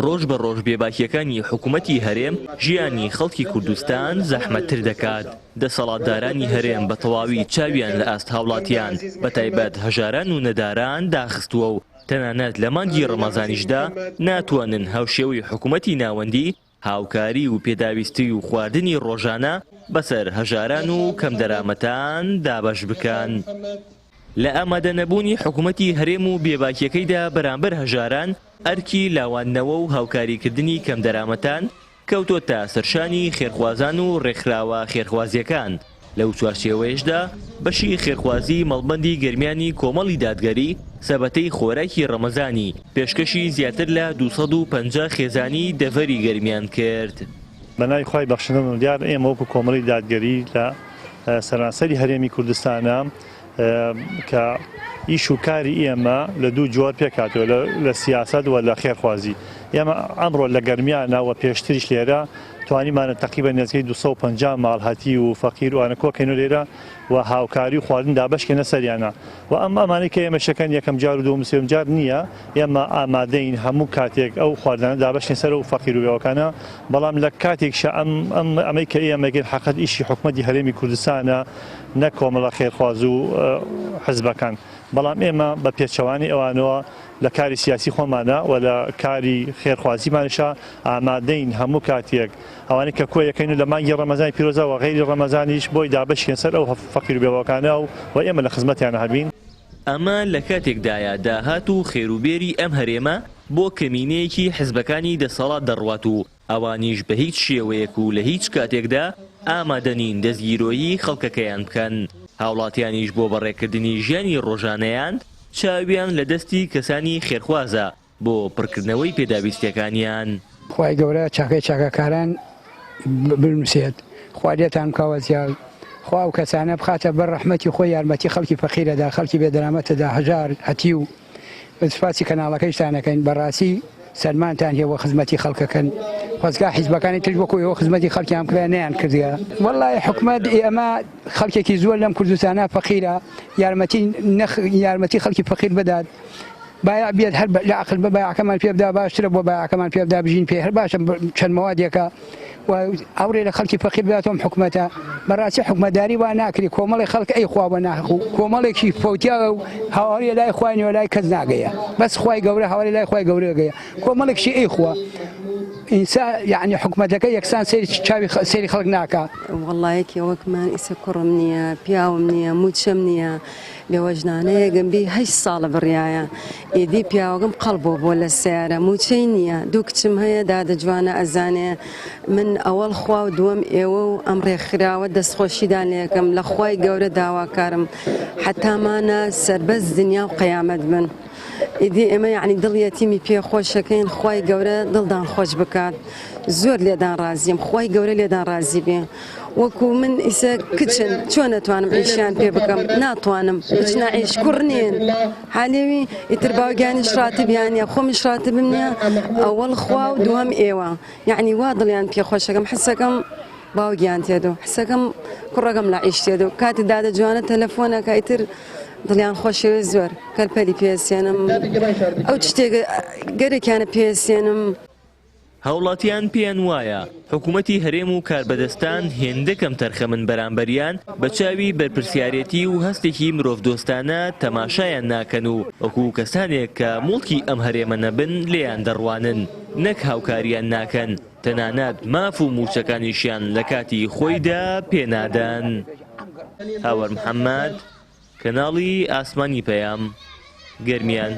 ڕۆژ بە ڕۆژ بێباکییەکانی حکومەتی هەرێم ژیانی خەڵکی کوردستان زەحمەتتر دەکات، دەسەڵاتدارانی هەرێم بە تەواوی چاویان لە ئاست هاوڵاتیان بە تایبەت هەژاران و نەداران داخستووە و تەنانەت لە مانگی ڕەمەزانیشدا ناتوانن هاوشێوەی حکومەتی ناوەندی هاوکاری و پێداویستی و خواردنی ڕۆژانە بەسەر هەژاران و کەمدەرامەتان دابەش بکەن. لە ئامادەنەبوونی حکومەتی هەرێم و بێباکیەکەیدا بەرامبەر هەژاران، ئەرکی لاواندنەوە و هاوکاریکردنی کەمدەرامەتان کەوتۆتە سەرشانی خێرخوازان و ڕێکخراوە خێرخوازیەکان، لەو چوارچێوەیەشدا بەشی خێرخوازی مەڵبەندی گەرمیانی کۆمەڵی دادگەری سەبەتەی خۆراکی ڕەمەزانی پێشکەشی زیاتر لە 250 خێزانی دەڤەری گەرمیان کرد. بە ناوی خوای بەخشندە و دیار ئێمە وەکو کۆمەڵی دادگەری لە سەرانسەری هەرێمی کوردستانە کە ئیش و کاری ئێمە لە دوو جۆر پێکهاتووە لە سیاسەت و لە خێرخوازی ئێمە ئەمڕۆ لە گەرمیانە و پێشتریش لێرە توانیمانە تەقریبەن نێزیکەی 250 ماڵ هەتیو و فەقیر و ئەوانە کۆکەینەوە لێرە و هاوکاری و خواردن دابەشکەینە سەریانە و ئەم ئەمانەی کە ئێمە شەکەن یەکەم جار و دووەم و سێیەم جار نییە ئێمە ئامادەین هەموو کاتێک ئەو خواردنانە دابەشکەین سەر ئەو فەقیر و بێوەکانە بەڵام لە کاتێکشا ئەم ئەم ئەمەی کە ئێمە ئەیکەین حەقەت ئیشی حکومەتی هەرێمی کوردستانە نەک کۆمەڵە خێرخواز و حزبەکان بەڵام ئێمە بە پێچەوانەی ئەوانەوە لە کاری سیاسی خۆمانە و لە کاری خێرخوازیمانیشا ئامادەین هەموو کاتێک ئەوانەی کە کۆیەکەین و لە مانگی ڕەمەزانی پیرۆزا و غەیری ڕەمەزانیش بۆی دابەشکەین سەر ئەو فەقیر و بێوەکانە و ئێمە لە خزمەتیانا هەبین. ئەمە لە کاتێکدایە داهات و خێروبێری ئەم هەرێمە بۆ کەمینەیەکی حزبەکانی دەسەڵات دەڕوات و ئەوانیش بە هیچ شێوەیەک و لە هیچ کاتێکدا ئامادە نین دەستگیرۆیی خەڵکەکەیان بکەن، هاوڵاتیانیش بۆ بەڕێکردنی ژیانی ڕۆژانەیان چاویان لە دەستی کەسانی خێرخوازە بۆ پڕکردنەوەی پێداویستیەکانیان. خوای گەورە چاکەی چاکەکاران بنوسێت خوا لێتان بکا وەزیاد خوا ئەو کەسانە بخاتە بەر ڕەحمەتی خۆی یارمەتی خەڵکی فەقیرەدا خەڵکی بێ دەرامەتەدا هەژار هەتیو سوپاسی کەناڵەکەیشتان ئەکەین بەڕاستی سەلمانتان هێوە خزمەتی خەڵکەکەن خۆزگا حیزبەکانی تریش وەکو ئێوە خزمەتی خەڵکیان بکرا نەیان کردگە وەڵی حکومەت ئێمە خەڵکێکی زۆر لەم کوردستانە فەقیرە یارمەتی نەخ یارمەتی خەڵکی فەقیر بدات بایع بێت هەر لە عقل بە بایعەکەمان پێ بدا باشترە بۆ بایعەکەمان پێ بدا بژین پێ هەر باشە چەند مەوادێکە و ئەوڕێ لە خەڵکی فەقیر بداتەوە ئەم حکومەتە بەڕاستی حکومەتداری وا ناکری کۆمەڵی خەڵک ئەی خوا بە ناحەق و کۆمەڵێکی فەوتیاوە و هاواری لای خوای نیوە لای کەس ناگەیە بەس خوای گەورە هاواری لای خوای گەورە گەیە کۆمەڵێکشی ئەی خوا ئینسا یعنی حکومەتەکە یەکسان سەیری چاوی سەیری خەڵک ناکا. وەڵا یەکێ وەک من ئیسە کوڕم نییە پیاوم نییە مووچەم نییە بێوەژنانەیەگم بی هەشت ساڵە بڕیایە ئیدی پیاوەگەم قەڵبۆ بۆ لە سەیارە مووچەی نییە دوو کچم هەیە دادە جوانە ئەزانێ من ئەوەڵ خوا و دووەم ئێوە و ئەم ڕێکخراوە دەستخۆشیدان لێکەم لە خوای گەورە داواکارم حەتا مانە سەربەست دنیا و قەیامەت بن ئیدی ئێمە یعنی دڵ یەتیمی پێ خۆشەکەین خوای گەورە دڵدان خۆش بکات زۆر لێدان ڕازیم خوای گەورە لێدان ڕازی بێ وەکو من ئیسە کچن چۆن ئەتوانم عیشیان پێ بکەم ناتوانم بچنە عیش کوڕ نین حالێوی ئیتر باوگیانیش ڕاتبیان نیە خۆمیش ڕاتبم نییە ئەوەڵ خوا و دووەم ئێوە یعنی وا دڵیان پێ خۆشەکەم حسەکەم باوگیان تێدو حسەکەم کوڕەکەم لە عیش تێدو کاتی دادە جوانە تەلەفۆنەکە ئیتر دڵیان خۆشەوێ زۆر کەلپەلی پێسێنم ئەو شتێک گەرەکیانە پێسێنم. هاوڵاتیان پێیان وایە حکومەتی هەرێم و کاربەدەستان هێندە کەمتەرخەمن بەرامبەریان بە چاوی بەرپرسیارێتی و هەستێکی مرۆڤدۆستانە تەماشایان ناکەن و وەکو کەسانێک کە موڵکی ئەم هەرێمە نەبن لێیان دەڕوانن نەک هاوکاریان ناکەن تەنانەت ماف و موچەکانیشیان لە کاتی خۆیدا پێنادەن. هاوار محەمەد، کەناڵی ئاسمانی پەیام، گەرمیان.